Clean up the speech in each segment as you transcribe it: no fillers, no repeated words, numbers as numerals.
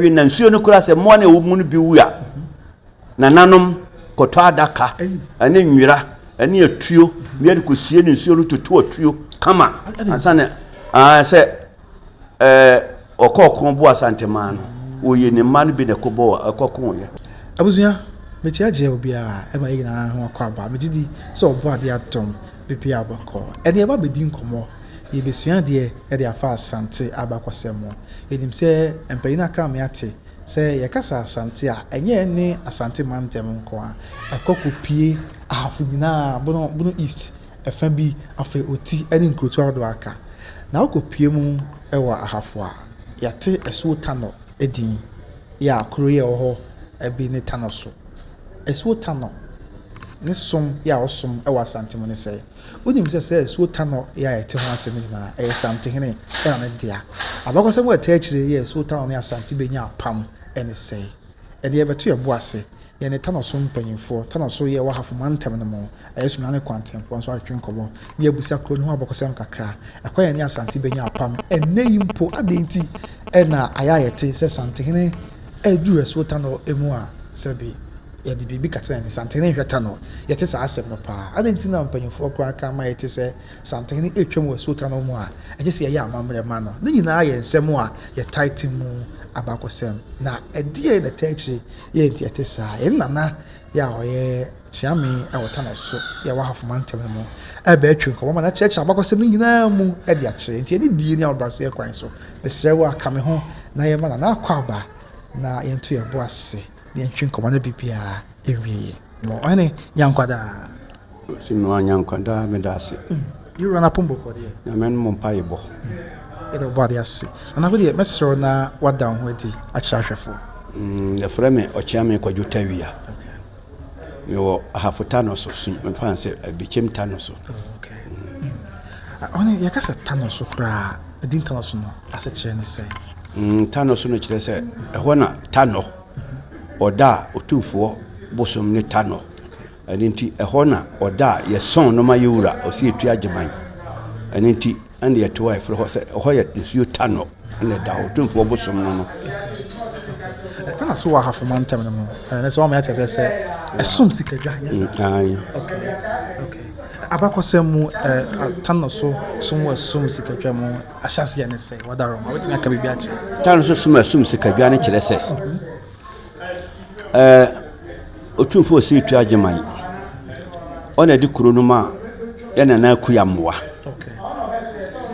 Na nsuo no koraa sɛ mmoa no a ɛwɔ mu no bi wu a, nananom kɔtɔ adaka ne nwera ne atuo na yɛde kɔsie no nsuo no toto atuo kama ansa na sɛ ɛɛ ɔkɔ ɔko bo Asanteman no wɔyɛ ne mma no bi na ɛkɔbɔ ɛkɔkoeɛ. Abusua, mekyia kyia obiara ɛma yɛn nyinaa ho akɔ aba. Megye di sɛ ɔbɔ adeɛ atom biribiara bɔkɔɔ. Ɛnneɛ yɛba abɛdi nkɔmmɔ, yɛbɛsua adeɛ de afa Asante abakɔsɛm ho. Yɛnim sɛ mpanyin aka me ate sɛ yɛka sɛ Asante a, ɛnyɛ ɛne Asante mantam nko ara. Ɛkɔ kɔpue Ahafo nyinaa, Bono, Bono East ɛfa bi, afei Oti ne nkurotoɔ ahodoɔ a aka. Na wokɔpue mu wɔ Ahafo a, yɛate Asuo Tanɔ din, yɛ a kuro yi a ɛwɔ hɔ bi ne Tanɔ so. Asuo Tanɔ ne som yɛ a ɔsom wɔ Asante mu ne sɛn? Wonim sɛ sɛ asuo Tanɔ yi a yɛte ho asɛm yi nyinaa, ɛyɛ Asantehene na ne dea. Abakɔsɛm a ɛtaa akyire yi a asuo Tanɔ ne Asante bɛnya apam ne sɛe. Ɛnde yɛbɛto yɛn bo ase na yɛne Tanɔ so mpanyimfoɔ, Tanɔ so yɛ wɔ Ahafo mantam no mu, ɛyɛ Sunyani Kwantempɔn nso atwetwe nkɔmmɔ na yɛabisa kuro no ho abakɔsɛm kakra. Ɛkwan a yɛne Asante bɛnya apam ɛnnɛ yi mpo, adɛn nti na ayɛ a yɛte sɛ Asantehene aduru asuo Tanɔ mu a sɛbe yɛde biribi kata yɛn ani, Santehene nhwɛ Tanɔ. Yɛte saa asɛm no paa. Adɛn nti na mpanimfoɔ koraa ka ma yɛte sɛ Santehene retwam wɔ asuo Tanɔ mu a, ɛgye sɛ yɛyɛ amammerɛ ma no? Ne nyinaa yɛ nsɛm a yɛtae te mu abakɔsɛm. Na ɛdeɛn na ɛtaa akyire yɛ nti yɛte saa? Yɛn nana yɛ a ɔyɛ Kyeame wɔ Tanɔ so yɛ wɔ Ahafo mantam no mu rebɛtwe nkɔmmɔ ma no akyerɛkyerɛ abakɔsɛm no nyinaa mu de akyerɛ. Nti yɛne die ne ahobrɛaseɛ kwan so. Mesrɛ wo a, ka me ho na yɛma Nana akwaaba na yɛnto yɛn bo ase na yɛntwe nkɔmmɔ na biribiara nwie yɛ. Mo ɔhene Nyankwadaa. Ɔsi me wa Nyankwadaa meda ase. Yɛwura no apom bɔkɔ deɛ. Nyame no mo mpaebɔ. Yɛda ɔbɔ ade ase. Nana wo deɛ mɛsrɛ wo na wada wo ho adi akyerɛ ahwɛfoɔ. Yɛfrɛ me Ɔkyeame Kwadwo Tawia. Mewɔ Ahafo Tano so, mfa no sɛ Abikyem Tano so. Ɔne yɛka sɛ Tano so koraa, edin Tano so no asekyerɛ ne sɛn? Tano so no kyerɛ sɛ ɛhɔ na Tanɔ, ɔda a Otumfoɔ bosom ne Tanɔ. Ɛno nti ɛhɔ na ɔda a yɛsɔn no ma yɛ wura, ɔsɛ yɛtua agyeman. Ɛno nti ɛna yɛto a yɛfrɛ hɔ sɛ ɛhɔ yɛ nsuo Tanɔ ɛna ɛda hɔ, Otumfoɔ bosom no no. Tano so wɔ Ahafo mantam no mu. Ɛno sɛ wɔn yɛ akyerɛ sɛ ɛsom sikadwa nyɛ saa. Okay. Okay. Abakɔsɛm mu Tano so som wɔ ɛsom sikadwa mu ahyɛaseɛ ne sɛ wadaroma wobɛtumi aka biribi akyerɛ. Tano so som ɛsom sikadwa no kyerɛ sɛ Otumfoɔ Osei Tuah Agyeman ɔna ɛde kuro no maa yɛn Nana Akua Mmoa.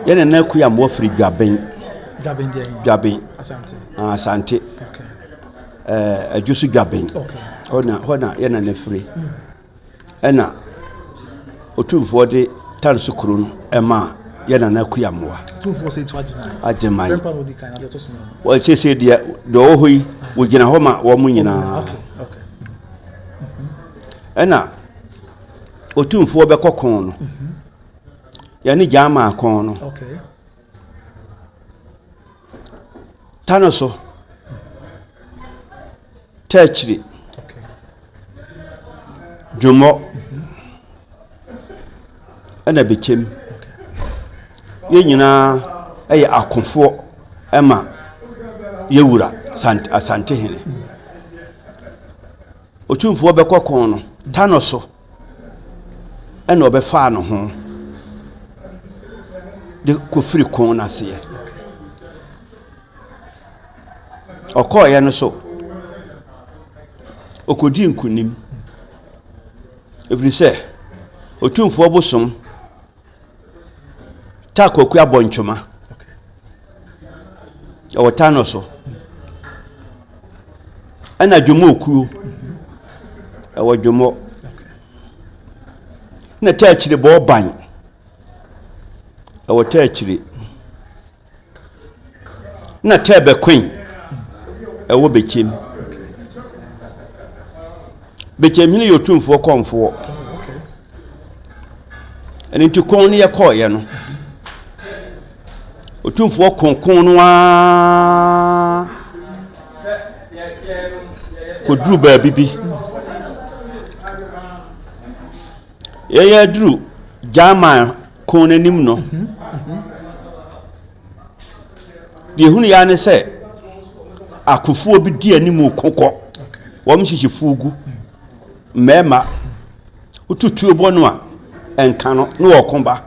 Yɛn Nana Akua Mmoa firi Dwaben. Dwaben. Asante. Ɛdwo so Dwaben. Hɔ na hɔ na yɛn nana firi. Ɛna Otumfoɔ de Tanso kuro no ɛmaa yɛn Nana Akua Mmoa. Agyeman. Wɔsiesie deɛ deɛ ɔwɔ hɔ yi wɔgyina hɔ ma wɔn nyinaa. Ɛna Otumfoɔ bɛkɔ ko no. Yɛne Gyamaa ko no. Tano so. Taakyire. Dwommɔ. Ɛna Bɛkyɛm. Yɛn nyinaa yɛ akofoɔ ma yɛn wura Asantehene. Otumfoɔ bɛkɔ ko no, Tano so ɛna ɔbɛfaa ne ho de kɔfiri ko no aseɛ. Ɔkɔeɛ no so, ɔkɔdii nkonim. Ɛfiri sɛ, Otumfoɔ bosom Ta Kwaku Abɔntwoma ɛwɔ Tano so. Ɛna Dwomɔ Okuo ɛwɔ Dwomɔ. Na Ta Akyire Bɔɔban ɛwɔ Ta Akyire. Na Tɛɛbɛkoe ɛwɔ Bɛkyɛm. Bɛkyɛmhene yɛ otumfoɔ kɔmfoɔ. Ɛno nti kɔn no yɛkɔɔeɛ no, otumfoɔ ko ko no ara kɔduru baabi bi. Yɛyɛ aduru German ko no anim no, deɛ ehunu yɛ ne sɛ Akofoɔ bi di anim ko kɔ. Wɔn hyehyɛ fugu. Mmarima, wotu tuo bɔ no a, ɛnka no, na wɔko ba.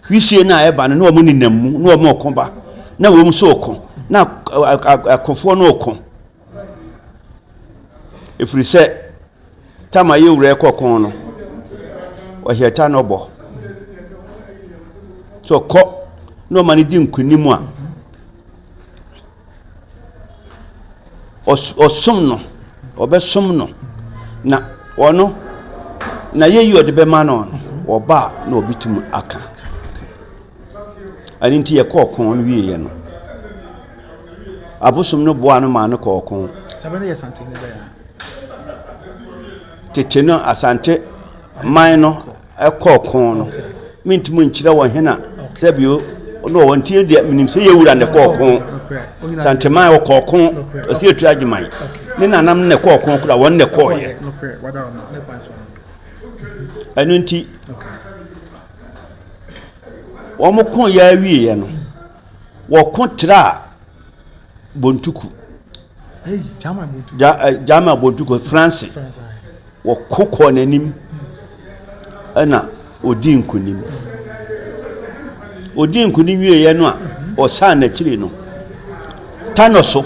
Wisie no a ɛba no, na wɔn nenam mu, na wɔn reko ba. Na wɔn nso reko, na akofoɔ no reko. Ɛfiri sɛ, tam a yɛwura ɛkɔ ko no, ɔhyɛ ta na ɔbɔ. Sɛ ɔkɔ na ɔma no di nkonim a, ɔsom no, ɔbɛsom no, na ɔno, n'ayɛyi a ɔde bɛma no no, ɔba a na ɔbɛtumi aka. Ɛno nti yɛkɔɔ ɔko no wieeɛ no, abosom no boaa no maa no kɔɔ ɔko. Tete no Asante man no kɔɔ ko no, mentumi nkyerɛ wɔn hena sɛ bio na ɔwɔ nti deɛ menim sɛ yɛwura ne kɔɔ ko. Santeman ɔkɔɔ ko, ɔsi etu agyeman. Ne nanam ne kɔɔ ko kora wɔn ne kɔɔyɛ. Ɛno nti, wɔn ko yɛ awieɛ no, wɔko traa Bontuku. Gyama Bontuku, France. Wɔko kɔɔ n'anim ɛna ɔdii nkonim. Ɔdii nkonim wieeɛ no a, ɔsan n'akyiri no, Tano so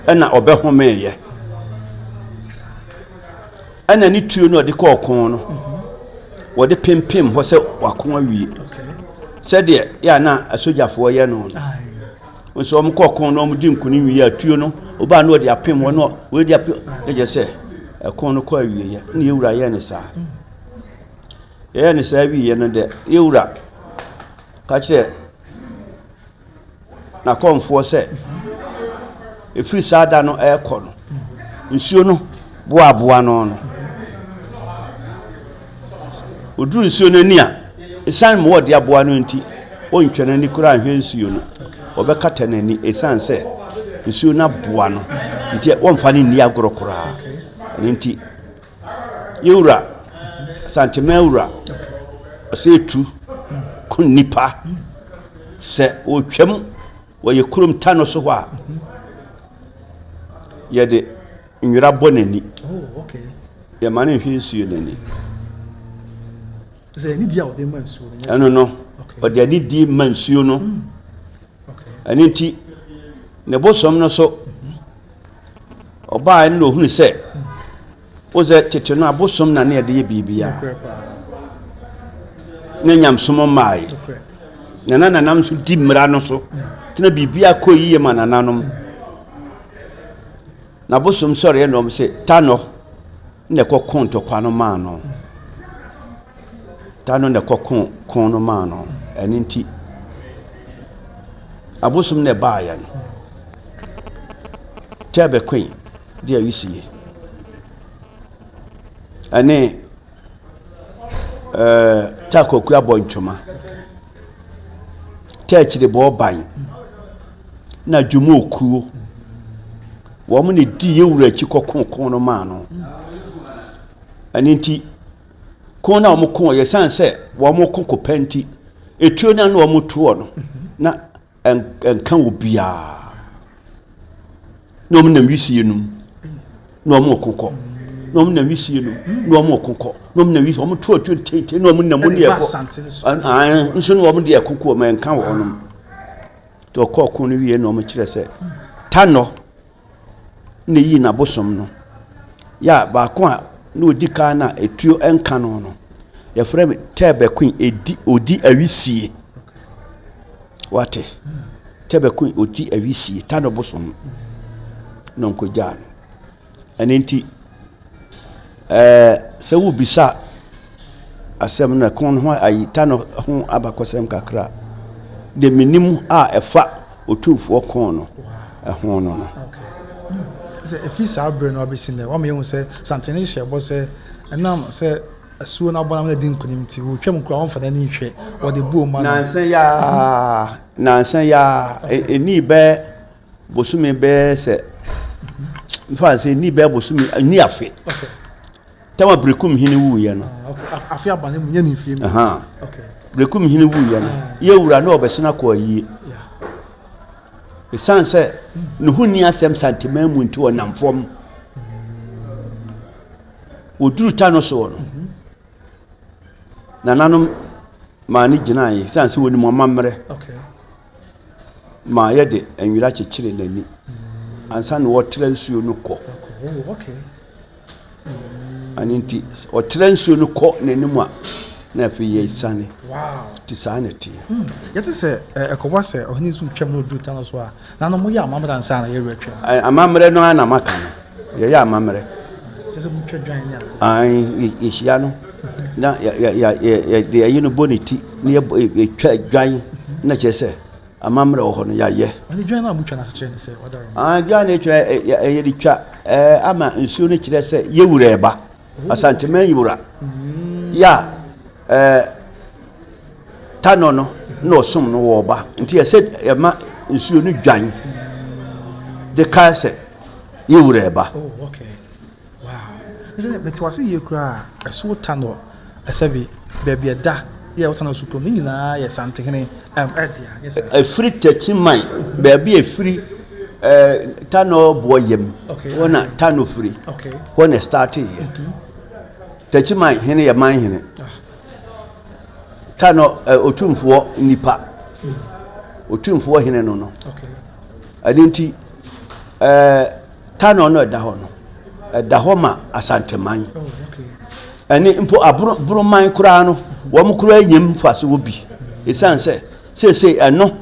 ɛna ɔbɛhomeeɛ. Ɛna ne tuo no a ɔde kɔɔ ko no, wɔde pempem hɔ sɛ wako awie. Sɛdeɛ yɛ a na asogyafoɔ yɛ no no. Nso wɔn kɔɔ ko no wɔn di nkunim wie a tuo no ɔbaa no ɔde apem hɔ no wɔde apem ne kyerɛ sɛ ɛko no kɔ awieɛ ɛna yɛwura yɛ ne saa. Yɛyɛ ne saa wieɛ no dɛ yɛwura ka kyerɛ n'akɔmfoɔ sɛ, ɛfiri saa da no rekɔ no, nsuo no boaboa no no. Ɔduru nsuo no ani a, ɛsiane ma wɔde aboa no nti, ɔntwa n'ani koraa nhwɛ nsuo no. Ɔbɛkata n'ani ɛsiane sɛ nsuo no aboa no nti wɔmfa no nni agorɔ koraa. Ɛno nti, Yɛ wura, Asanteman wura, ɔsɛ etu ko nnipa. Sɛ wɔtwam wɔ yɛ kurom ta no so hɔ a, yɛde nwera bɔ n'ani. Oh, Yɛma no nhwɛ nsuo n'ani. Ɛno no, ɔde anidie ma nsuo no. Hmm. Ɛno nti, ne bosom no so Ɔbaeɛ no na ɔhunu sɛ, wo sɛ tete no abosom na ne yɛde yɛ biribiara. Na nyamesom mmaeɛ. Na na nanam nso di mmara no so. Nti na biribiara kɔ yie ma nananom. Na abosom sɔreɛ na wɔn sɛ tanɔ na ɛkɔko ntɔkwa no maa no. Tanɔ na ɛkɔko ko no maa no. Ɛno nti abosom na ɛbaeɛ no. Tɛbɛkoe de awisie ɛne ɛɛ Takoku abɔntwoma, Tɛkyereboɔ ban na Dwumokuo. Wɔn na ɛdii yɛn wura akyi kɔkoo ko no maa no. Ɛno nti, ko no a wɔkoeɛ, ɛsiane sɛ wɔko ko pɛ nti, etuo no a na wɔtoɔ no, na ɛnka obiara. Na wɔn nam wisie no mu, na wɔn reko kɔ. Na wɔn nam wisie no mu, na wɔn reko kɔ. Na wɔn nam wisie, wɔn to atuo tenten, na wɔn nam mu ne ɛkɔ. Nso na wɔn de ɛko kɔ wɔn ɛnka wɔn nom. Nti ɔkɔ ɔko no wie na wɔn kyerɛ sɛ tanɔ na eyii n'abosom no. Yɛ a baako a na odi kan na etuo nka no no, yɛfrɛ no Tɛɛbɛkoe, edi odi awisie. Wate? Tɛɛbɛkoe odi awisie, Tano bosom na ɔnkɔgyaa no. Ɛno nti, ɛɛ sɛ wobisa asɛm no ɛko no ho ayi Tano ho abakɔsɛm kakra a, deɛ menim a ɛfa Otumfoɔ ko no ho no no. Sɛ ɛfiri saa berɛ no abɛsi nnɛ, wama yɛahu sɛ Santene hyɛ bɔ sɛ ɛnam sɛ asuo no abɔ no adi nkonim nti, wɔtwam koraa wɔmfa n'ani nhwɛ, wɔde buo ma no. Nansa yi ara, nansa yi ara, ɛnii bɛyɛ bosome bɛyɛ sɛ, mfa sɛ ɛnii bɛyɛ bosome, ɛnii afe. Tam a Berekum hene wuiɛ no. Ah, afe aba ne mu nyɛ ne mfie mu. Berekum hene wuiɛ no, ah. yɛ wura na ɔbɛsena kɔ ayie. Ɛsiane sɛ ne ho nni asɛm Santeman mu nti ɔnam fam. Wɔduru ta no soɔ no, nananom maa no gyinaeɛ ɛsiane sɛ wɔnim amammerɛ ma yɛde nwera kyekyere n'ani ansa na ɔtra nsuo no kɔ. Ɛno nti ɔtra nsuo no kɔ n'anim a na afei yɛsiane. Nti saa na ɛteɛ. Hmm. Yɛte sɛ ɛkɔba sɛ ɔhene nso twam na ɔduru ta no so a, na no moyɛ amammerɛ ansa na yɛwerɛ twam. Amammerɛ no ara na maka no. Yɛyɛ amammerɛ. Kyerɛ sɛ motwa dwan ne ade. Yɛhyia no na yɛde ayi no bɔ ne ti na yɛtwa dwan na kyerɛ sɛ amammerɛ wɔ hɔ no yɛayɛ. Ɛne dwan no a motwa no ase kyerɛ ne sɛ ɔda ah, dwan no kyerɛ yɛde twa ama nsuo no kyerɛ sɛ yɛwura ɛba oh. Asanteman yiwura mm. yɛ a tanɔ no na ɔsom no wɔ ɔba nti yɛsɛ yɛma nsuo no dwan de kae sɛ yɛwura ɛba. Oh, Wow. Sɛ mete wase yie koraa a, ɛso tanɔ ɛsɛbi baabi ɛda yɛ ɔtanɔ so kurom ne nyinaa yɛ Santehene ɛdea nyɛ saa. Ɛfiri Techiman baabi a ɛfiri ɛɛ tanɔ boɔ yam hɔ na tanɔ firi hɔ na ɛstarte yɛ. Mhm. Techiman hene yɛ man hene. Ah. Tanɔ ɛ otumfoɔ nipa. Mm. Otumfoɔ hene no no. Ɛno nti ɛɛ. Tanɔ no ɛda hɔ no, ɛda hɔ ma Asanteman. Ɛne mpo Aboroman koraa no, wɔn koraa nyam mfasoɔ bi. Ɛsiane sɛ seesei ɛno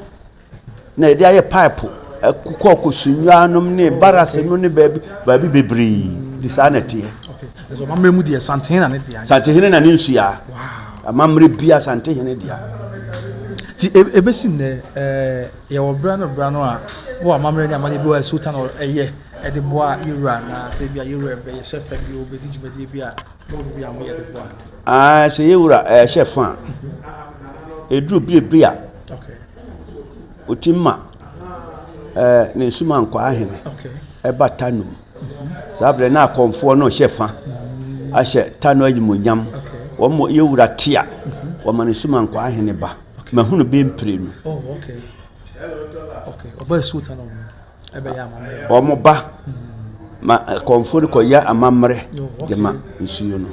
na yɛde ayɛ pipe ɛkokɔ kɔsunnwa nom ne barase no ne baabi baabi bebree de saa na ɛteɛ. Amammerɛ mu deɛ Santehene na ne dea. Santehene na ne nsuya. Amammerɛ bia Santehene dea. Ti ebesi nnɛ ɛɛ. Yɛwɔ berɛ ano berɛ ano a wɔ amammerɛ ne amanneɛ bi wɔ a Sultan yɛ de boa yɛn wura anaa sɛ ebia yɛn wura bɛhyɛ fa bi ɔbɛdi dwumadie bi a mowɔ biribi a moyɛ de boa no? Ah, sɛ yɛn wura ɛhyɛ fa a, ɛduru bere bi a, ɔtumi ma ne nsumankwaa hene ɛba Tano. Saa berɛ na akɔmfoɔ no hyɛ fa ahyɛ Tano animuonyam. Wɔn yɛn wura te a, wɔma ne nsumankwaa hene ba. Mahunu bɛ mprenu. Oh, okay. Okay. Ɔba asuo ta no ɛbɛyɛ amammerɛ. Wɔn ba ma kɔnfo no kɔyɛ amammerɛ oh, de ma nsuo no.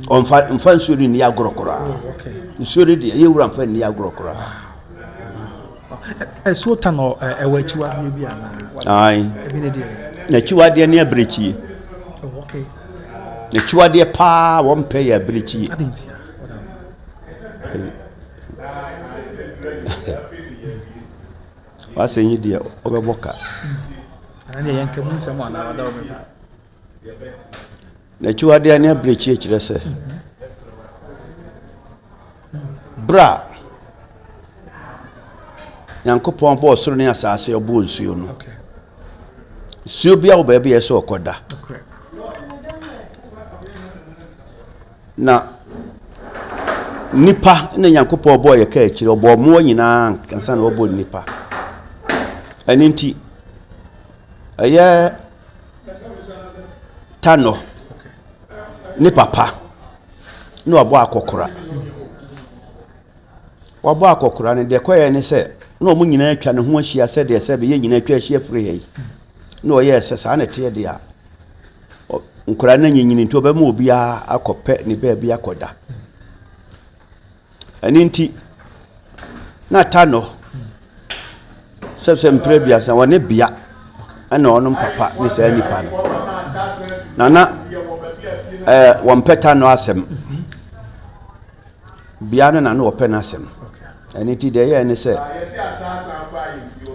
Ɔnfa nfa nsuo no nni agorɔ koraa. Oh, okay. Nsuo no deɛ yɛ wura nfa nni agorɔ koraa. Asuo ta no ɛwɔ akyiwadeɛ bi anaa? Ayi. Ebi ne deɛ. N'akyiwadeɛ ne abirekyie. Oh, okay. N'akyiwadeɛ paa wɔn pɛ yɛ abirekyie. Adi ntia. W'asɛm yi deɛ wobɛbɔ ka. N'akyiwadeɛ ne abirekyie kyerɛ sɛ berɛ a Nyankopɔn bɔɔ soro ne asase ɔbɔɔ nsuo no nsuo biara wɔ baabi a ɛsɛ ɔkɔda. Na nnipa na Nyankopɔn bɔɔ yɛ kaa akyire, ɔbɔɔ mmoa nyinaa ansa na ɔbɔ nnipa. Ɛno nti, ɛyɛ Tanɔ ne papa na wabɔ akɔkora. Wabɔ akɔkora no, deɛ ɛkɔyɛ ne sɛ, na wɔn nyinaa atwa ne ho ahyia sɛdeɛ sɛ yɛn nyinaa atwa ahyia firi ha yi. Na ɔyɛɛ sɛ saa na ɛteɛ deɛ a, Nkwadaa no anyinyini nti ɔbɛma obiara akɔpɛ ne baabi akɔda. Ɛno nti, na Tanɔ sɛ sɛ mprɛ biasa wɔne bea ɛna ɔnom papa ne saa nipa no. Na na ɛɛ wɔmpɛ Tanɔ asɛm. Bea no na na ɔpɛ n'asɛm. Ɛno nti deɛ ɛyɛɛ ne sɛ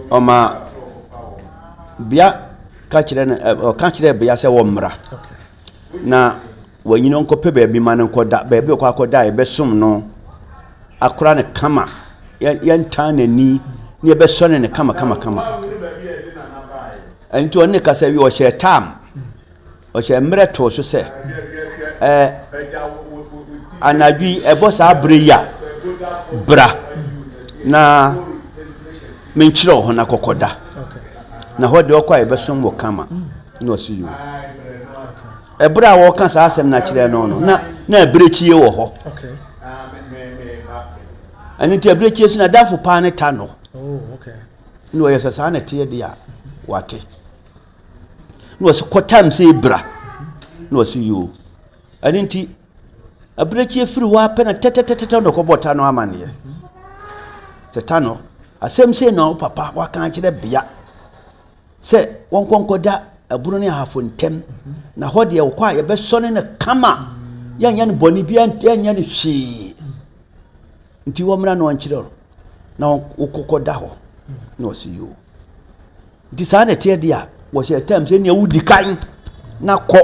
ɔma bea ka kyerɛ no ɔka kyerɛɛ bea sɛ wɔmmra na wɔnyini ɔnkɔpɛ baabi ma no nkɔda baabi ɔkɔ akɔda a yɛbɛsom no akora no kama yɛntan n'ani na yɛbɛsɔne no kama kama kama ɛno nti ɔne kasa wie ɔhyɛɛ tam Ɔhyɛɛ mmerɛ too so sɛ, Ɛɛ, anadwo yi, ɛbɔ saa berɛ yi a, bra na menkyerɛ wo hɔ na kɔkɔda. Na hɔ deɛ ɔkɔ a yɛbɛsom wo kama. Na ɔsi yoo. Ɛberɛ a wɔreka saa asɛm no akyerɛ no no, na na abirekyie wɔ hɔ. Ɛno nti abirekyie so n'adamfo paa ne ta no. Oh, Na ɔyɛ sɛ saa na ɛteɛ deɛ a, wate. Na ɔse kɔ time sɛ bra. Na ɔse yoo. Ɛno nti, abirekyie firi hɔ ara pɛ na tɛtɛtɛtɛ na ɔkɔbɔ Tano amanneɛ. Sɛ Tano, asɛm sei na wo papa waka akyerɛ bea sɛ wɔnkɔ nkɔda abunu ne ahafo ntam. Na hɔ deɛ wɔkɔ a yɛbɛsɔne no kama. Yɛnyɛ no bɔne bi, yɛnyɛ no hwee. Nti wɔmmra na wɔnkyerɛ no na wokɔkɔda hɔ. Na ɔse yoo. Nti saa na ɛteɛ deɛ a, wɔhyɛ tam sɛ nea wodi kan na kɔ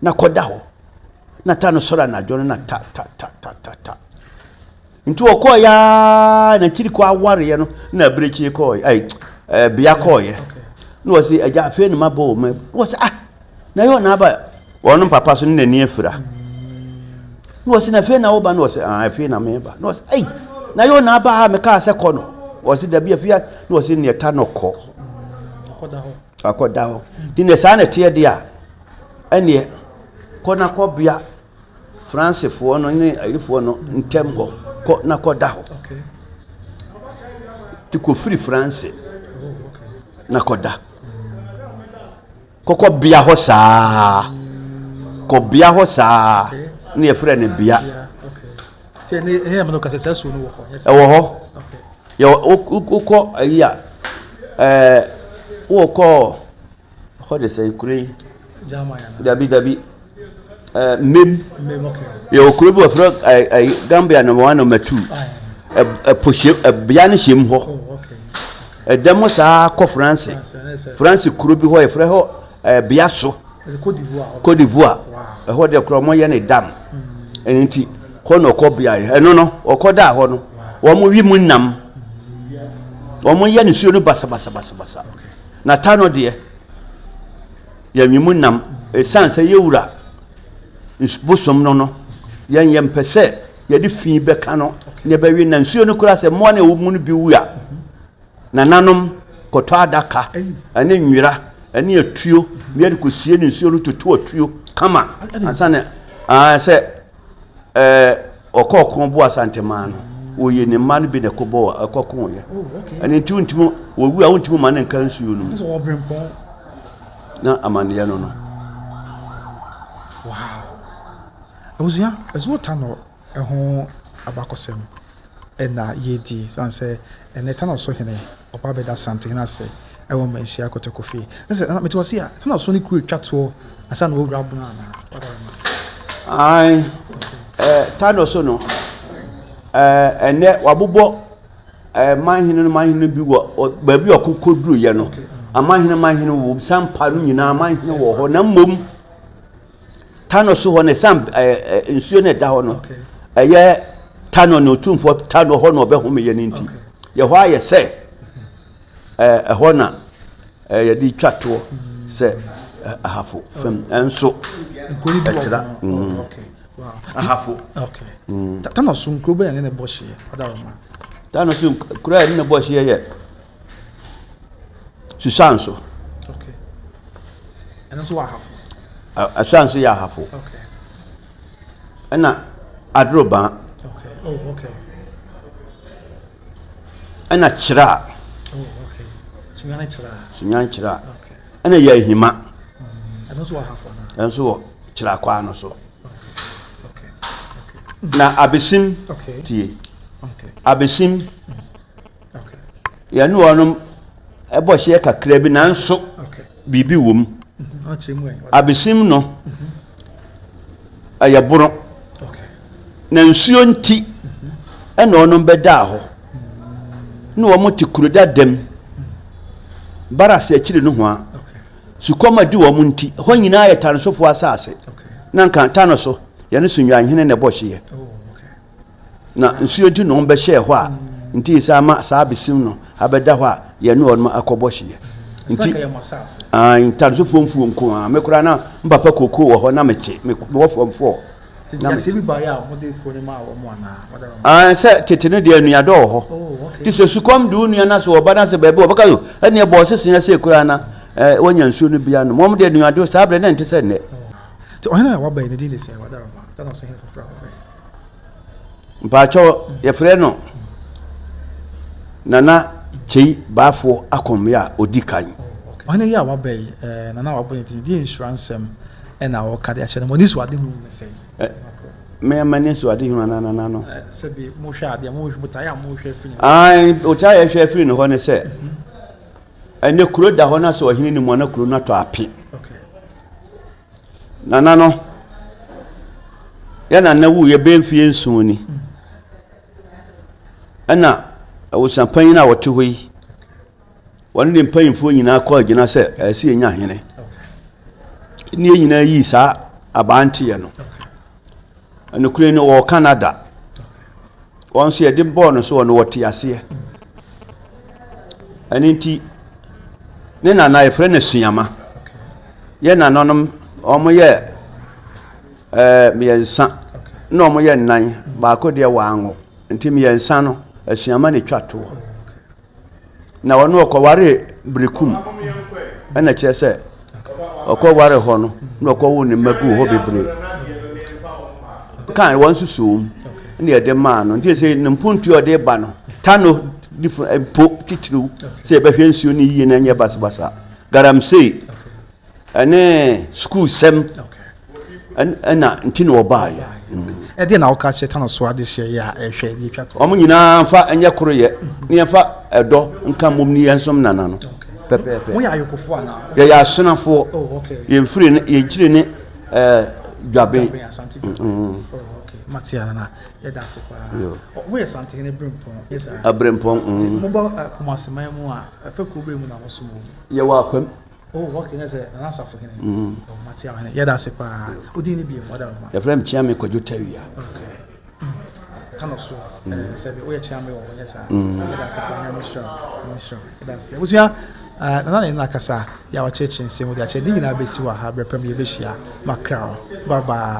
na kɔda hɔ. Na ta no sɔrɔ anadwo no na ta ta ta ta ta ta. Nti wɔkɔɔ ya na akyiri kɔ awareɛ no na abirekyie kɔɔ ɛɛ ɛɛ bea kɔɔyɛ. Na wɔsi agya afei na ma bɔ wɔn mu. Wɔsi ah na yɛ ɔna aba wɔn papa so ne n'ani afira. Na wɔsi na afei na woba na wɔsi ah afei na meba. Na wɔsi ei na yɛ ɔna aba a mekaa sɛ kɔ no. Wɔsi dabi afei na wɔsi neɛ ta no kɔ. Akɔda hɔ. Nti ne saa na ɛteɛ deɛ a ɛneɛ kɔ na kɔ bea Fransefoɔ no ne ayifoɔ no ntɛm hɔ kɔ na kɔda hɔ. Nti kɔfiri Franse na kɔda. Kɔkɔ bea hɔ saa. Kɔ bea hɔ saa. Ne yɛfrɛ no bea. Ɛwɔ hɔ. Yɛ wokɔ ayi a ɛɛ wokɔ hɔ de sɛ kuro yi. Dabi dabi. Ɛɛ mmem. Yɛwɔ kuro bi wɔfrɛ ɛɛ ɛɛ Gambia number one number two. Ɛpo hyɛ ɛbea no hyɛm hɔ. Oh, Ɛda mu saa kɔ France. France kuro bi hɔ yɛfrɛ hɔ ɛɛ bea so. Cote d'Ivoire. Ɛhɔ deɛ korɔ wɔyɛ ne dam. Ɛno nti hɔ na ɔkɔ beaeɛ. Ɛno no ɔkɔ daa hɔ no wɔn wi mu nam. Wɔn yɛ nsuo no basabasabasabasa. Na ta no deɛ yɛnwi mu nam. Ɛsiane sɛ yɛwura bosom no no yɛn yɛn mpɛ sɛ yɛde fi bɛka no na yɛbɛwe na nsuo no koraa sɛ mmoa no ɛwɔ mu no bi wu a nananom kɔtɔ adaka ɛne nwera ɛne atuo na yɛde kɔsie ne nsuo no toto atuo kama ansa na sɛ ɛɛ ɔkɔ ɔko bo asantemaa no wɔyɛ ne mma no bi na ɛkɔbɔ ɛkɔkoeɛ ɛne nti wontumi wɔwu a wontumi ma ne nka nsuo no mu na amanneɛ no no. Wow. Abusua, Asuo Tanɔ ho abakɔsɛm na yɛredi sane sɛ ɛnɛ Tanɔ so hene ɔba abɛda Asantehene ase wɔ Manhyia Kotoko fie. Na sɛ na mete ase a, Tanɔ so ne kuo etwa toɔ ansa na wɔwura abono anaa? Ae, eh, Tanɔ so no, eh, ɛnɛ wabobɔ eh, manhene no manhene bi wɔ baabi a ɔko kɔduruiɛ no. Amanhene manhene wɔ sampa no nyinaa manhene wɔ hɔ na mmom Tano so hɔ no ɛsan ɛɛ nsuo no ɛda hɔ no ɛyɛ Tano na otumfoɔ Tano hɔ na ɔbɛhome yɛ no nti yɛ hɔ ayɛ sɛ ɛɛ ɛhɔ na ɛɛ yɛde twa toɔ sɛ ahafo fam ɛnso ɛtra mm. ahafo. Mm. Tano so nkuro bɛyɛ ne ne bɔ hyeɛ ɔda wɔn ma. Tano so nkuro a yɛde ne bɔ hyeɛ yɛ. Susanso. Okay. Ɛno nso wɔ ahafo. Susanso yɛ ahafo. Okay. Ɛna Adoroban. Okay. Oh, okay. Ɛna Kyerɛ. Oh, okay. Sunyan Kyerɛ. Sunyan Kyerɛ. Okay. Ɛna yɛ Ahima. Mm, ɛno nso wɔ ahafo anaa? Ɛno nso wɔ Kyerɛ kwaa no so. Okay. Okay. Na Abesim. Okay. Tie. Okay. Abesim. Mm. Yɛne wɔn bɔ hyeɛ kakra bi nanso biribi wɔ mu. Abesim no, ɛyɛ bono. Na nsuo nti ɛna wɔn bɛdaa hɔ. Na wɔn te kuro dada mu. Barase akyiri nohoa. Sukɔm adi wɔn nti, hɔ nyinaa yɛ Tanosofoɔ asase. Na nka Tano so, yɛne Sunnwanhene na ɛbɔ hyeɛ. Na nsuo nti na wɔbɛhyɛɛ hɔ a nti sɛ ama saa abesim no abɛda hɔ a yɛne wɔn akɔbɔ hyeɛ nti ntadesofoɔ mfuo nko a me koraa na mpapa koko wɔ hɔ na mete mewɔ fam fɔɔ na mete sɛ tete no deɛ anuadɔ wɔ hɔ nti sɛ sukɔm de wo nua no sɛ wɔba no sɛ baabi wɔbɛka so ɛneɛ bɔɔ sesea sɛ koraa na wɔnya nsuo no bia no wɔm deɛ anuadɔ saa berɛ na ɛnte sɛ nnɛ. Ɔhene a waba yi ne din de sɛ wadaroma tana so hene foforɔ a waba yi. Mpakyɛw yɛfrɛ no Nana. Kyei Baafoɔ Akɔmmea a ɔdi kan. Ɔhene yi a waba yi, Nana a wabɔ ne din, deɛ nhyira nsɛm na ɔka de akyerɛ no? Mo ani so adehunu ne sɛn? Me m'ani so adehunu anaa Nana no? Sɛbi mohwɛ adeɛ, mo botaeɛ a mohwɛ afiri ne hɔ. Ae, botaeɛ a yɛhwɛ afiri ne hɔ ne sɛ, ɛnɛ kuro da hɔ na sɛ ɔhene ne mu a na kuro no atɔ ape. Nana no, yɛ nana wuiɛ bɛyɛ mfeɛ nson ni. Ɛna abusuapanyin a wɔte hɔ yi, wɔne ne mpanyinfoɔ nyinaa kɔ agyina sɛ ɛsɛ sɛ yɛnya hene. Ne yɛn nyinaa yii saa abanteɛ no. Nokorɛ no wɔwɔ Canada. Wɔn nso yɛde bɔɔ no so wɔ no wɔte aseɛ. Ɛno nti ne nana yɛfrɛ no Suama. Yɛ nananom wɔyɛ ɛɛ mmiɛnsa na wɔyɛ nnan baako deɛ wanwo nti mmiɛnsa no Asuama na ɛtwa toɔ. Na ɔno ɔkɔwaree Berekum ɛna kyerɛ sɛ ɔkɔware hɔ no na ɔkɔwo ne mma guu hɔ bebree. Kan wɔn nso soom na yɛde maa no nti sɛ ne mpontuo a ɔde ba no tano mpo titiriw sɛ yɛbɛhwɛ nsuo no yie na ɛnyɛ basabasa galamsey ɛne sukuusɛm ɛna nti na ɔbaeɛ. Ɛdeɛ na woka kyerɛ Tano so adehyeɛ yi a ɛhwɛ deɛ ɛtwa toɔ? Wɔn nyinaa mfa nyɛ koroyɛ na yɛmfa ɛdɔ nka mmom ne yɛnsom nana no pɛpɛɛpɛ. Moyɛ ayokofoɔ anaa? Yɛyɛ asenafoɔ. Oh, okay. Yɛn firi ne yɛn kyiri ne ɛɛ Dwaben. Dwaben Asante Dwaben. Mm. Oh, okay. Mate nana yɛda ase paa. Moyɛ Santehene Berempɔn yɛ saa? Aberempɔn. Mm. Mobɔ Kumasi man mu a ɛfɛ kuro bɛn mu na mosom wɔ mu? Yɛwɔ Akwam. Oh, okay, na sɛ Nana Asafo hene. Mm. Oh, mate ahene. Yɛda ase paa. Odin ne biem, ɔda ma. Yɛfrɛ me Kyeame Kwadwo Tawia. Okay. Mm. Tano so. Mm. Eh, sɛ bi woyɛ Kyeame wɔ hɔ nyɛ saa. Mm. Yɛda ase paa, Nyame nhyira wo. Nyame nhyira wo. Yɛda ase. Abusua, eh, Nana ne nna kasa, yɛ a wakyerɛkyerɛ nsɛm mu de akyerɛ. Ne nyinaa bɛsi wɔ ha, berɛ pɛ mu yɛbɛhyia. Makra wo. Bye bye.